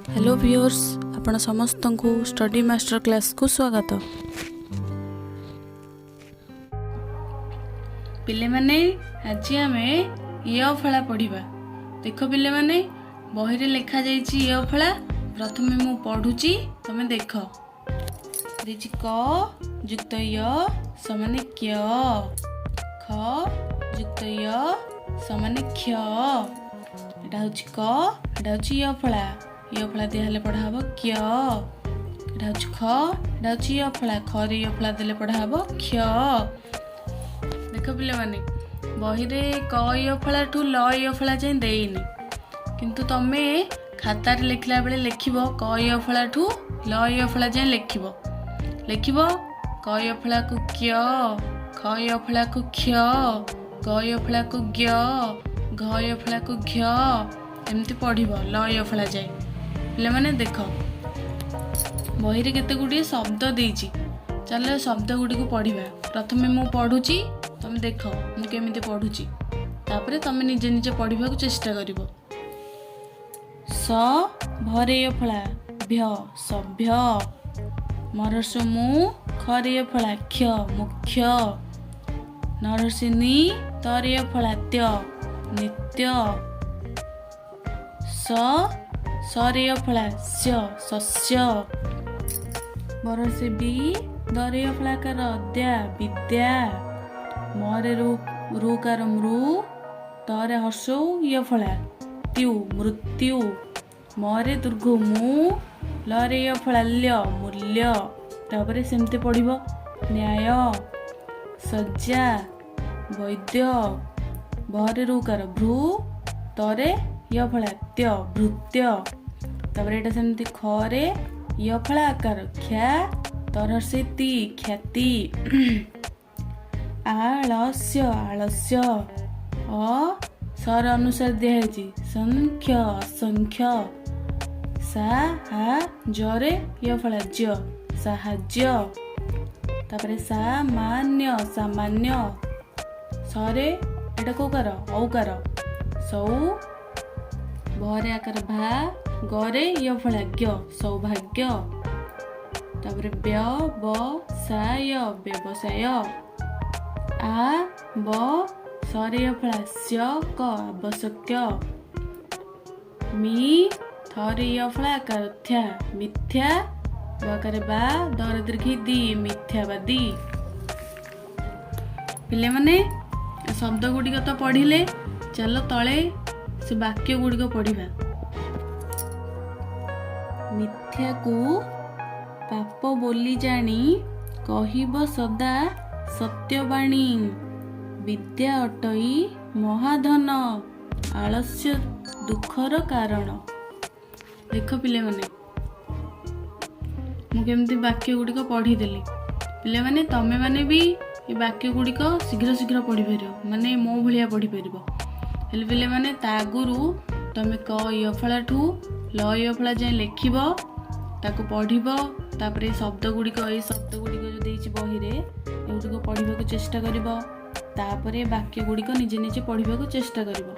Hello viewers, ଆପଣ ସମସ୍ତଙ୍କୁ study master କ୍ଲାସ୍କୁ ସ୍ୱାଗତ। ପିଲାମାନେ, ଆଜି ଆମେ ୟ ଫଳା ପଢ଼ିବା। ଦେଖ ପିଲାମାନେ, ବହିରେ ଲେଖାଯାଇଛି ୟ ଫଳା। ପ୍ରଥମେ ମୁଁ ପଢ଼ୁଛି, ତମେ ଦେଖ। ଦେଇଛି କ ଯୁକ୍ତ ୟ ସମାନ କ୍ୟ, ଖ ଯୁକ୍ତ ୟ ସମାନ କ୍ଷ। ଏଟା ହେଉଛି କ, ଏଟା ହେଉଛି ୟ ଫଳା। ୟ ଫଳା ଦିଆହେଲେ ପଢ଼ା ହବ କ୍ୟ। ଏଟା ହେଉଛି ଖ, ଏଟା ହେଉଛି ୟ ଫଳା। ଖରେ ୟ ଫଳା ଦେଲେ ପଢ଼ା ହବ କ୍ଷ। ଦେଖ ପିଲାମାନେ, ବହିରେ କ ୟ ଫଳାଠୁ ଲ ୟ ଫଳା ଯାଏଁ ଦେଇନି, କିନ୍ତୁ ତମେ ଖାତାରେ ଲେଖିଲା ବେଳେ ଲେଖିବ କ ୟ ଫଳାଠୁ ଲ ୟ ଫଳା ଯାଏଁ ଲେଖିବ। ଲେଖିବ କ ୟ ଫଳାକୁ କ୍ୟ, ଖ ୟ ଫଳାକୁ କ୍ଷ, ଗ ୟ ଫଳାକୁ ଜ୍ଞ, ଘ ୟ ଫଳାକୁ ଘ୍ୟ, ଏମିତି ପଢ଼ିବ ଲ ୟ ଫଳା ଯାଏ। ପିଲାମାନେ ଦେଖ, ବହିରେ କେତେ ଗୁଡ଼ିଏ ଶବ୍ଦ ଦେଇଛି। ଚାଲ ଶବ୍ଦ ଗୁଡ଼ିକୁ ପଢ଼ିବା। ପ୍ରଥମେ ମୁଁ ପଢ଼ୁଛି, ତମେ ଦେଖ ମୁଁ କେମିତି ପଢ଼ୁଛି। ତାପରେ ତମେ ନିଜେ ନିଜେ ପଢ଼ିବାକୁ ଚେଷ୍ଟା କରିବ। ସ ଭରେ ୟ ଫଳା ଭ୍ୟ, ସଭ୍ୟ। ମରସ ମୁଁ ଖରେ ୟ ଫଳା କ୍ଷ, ମୁଖ୍ୟ। ନରସିନି ତରେ ୟ ଫଳା ତ୍ୟ, ନିତ୍ୟ। ସ ସରେ ୟ ଫଳା ସ୍ୟ, ଶସ୍ୟ। ବରସେ ବି ଦରେ ୟ ଫଳାକାର ଦ୍ୟା, ବିଦ୍ୟା। ମରେ ରୁ ରୁକାର ମୃ, ତରେ ହର୍ଷଉ ୟ ଫଳା ତ୍ୟୁ, ମୃତ୍ୟୁ। ମରେ ଦୁର୍ଘ ମୁ, ଲରେ ୟ ଫଳା ଲ୍ୟ, ମୂଲ୍ୟ। ତାପରେ ସେମିତି ପଢ଼ିବ ନ୍ୟାୟ, ଶଯ୍ୟା, ବୈଦ୍ୟ। ଭରେ ରୁକାର ଭ୍ରୁ, ତରେ ୟ ଫଳା ତ୍ୟ, ଭୃତ୍ୟ। ତାପରେ ଏଇଟା ସେମିତି ଖରେ ୟ ଫଳା ଆକାର କ୍ଷା, ତରସେ ତି, ଖ୍ୟାତି। ଆଳସ୍ୟ, ଆଳସ୍ୟ। ଅ ସର ଅନୁସାରେ ଦିଆହେଇଛି ସଂଖ୍ୟ, ଅସଂଖ୍ୟ। ସା ହା ଜରେ ୟ ଫଳା ଜ୍ୟ, ସାହାଯ୍ୟ। ତାପରେ ସାମାନ୍ୟ, ସାମାନ୍ୟ। ସରେ ଏଇଟା କୋଉ କାର? ଔକାର। ସୌ ଭରେ ଆକାର ଭା, ଗରେ ୟ ଫଳା ଜ୍ଞ, ସୌଭାଗ୍ୟ। ତାପରେ ବ୍ୟବସାୟ, ବ୍ୟବସାୟ। ଆ ବ ସରେ ୟ ଫଳା ସ୍ୟ କ, ଆବଶ୍ୟକ। ମି ଥରେ ୟ ଫଳା ଆକାର ଥ୍ୟା, ମିଥ୍ୟା। ବାକାରେ ବା ଦରେ ଦୀର୍ଘି ଦି, ମିଥ୍ୟାବାଦୀ। ପିଲାମାନେ, ଶବ୍ଦ ଗୁଡ଼ିକ ତ ପଢ଼ିଲେ, ଚାଲ ତଳେ ସେ ବାକ୍ୟ ଗୁଡ଼ିକ ପଢ଼ିବା। ମିଥ୍ୟାକୁ ପାପ ବୋଲି ଜାଣି କହିବ ସଦା ସତ୍ୟବାଣୀ। ବିଦ୍ୟା ଅଟଇ ମହାଧନ, ଆଳସ୍ୟ ଦୁଃଖର କାରଣ। ଦେଖ ପିଲାମାନେ, ମୁଁ କେମିତି ବାକ୍ୟ ଗୁଡ଼ିକ ପଢ଼ିଦେଲି। ପିଲାମାନେ, ତମେମାନେ ବି ଏ ବାକ୍ୟ ଗୁଡ଼ିକ ଶୀଘ୍ର ଶୀଘ୍ର ପଢ଼ିପାରିବ, ମାନେ ମୋ ଭଳିଆ ପଢ଼ିପାରିବ। ହେଲେ ପିଲାମାନେ, ତା ଆଗରୁ ତମେ କ ୟ ଫଳାଠୁ ଲ ୟ ଫଳା ଯାଏଁ ଲେଖିବ, ତାକୁ ପଢ଼ିବ। ତାପରେ ଏ ଶବ୍ଦ ଗୁଡ଼ିକ, ଏଇ ଶବ୍ଦ ଗୁଡ଼ିକ ଯେଉଁ ଦେଇଛି ବହିରେ, ଏଗୁଡ଼ିକ ପଢ଼ିବାକୁ ଚେଷ୍ଟା କରିବ। ତାପରେ ବାକ୍ୟ ଗୁଡ଼ିକ ନିଜେ ନିଜେ ପଢ଼ିବାକୁ ଚେଷ୍ଟା କରିବ।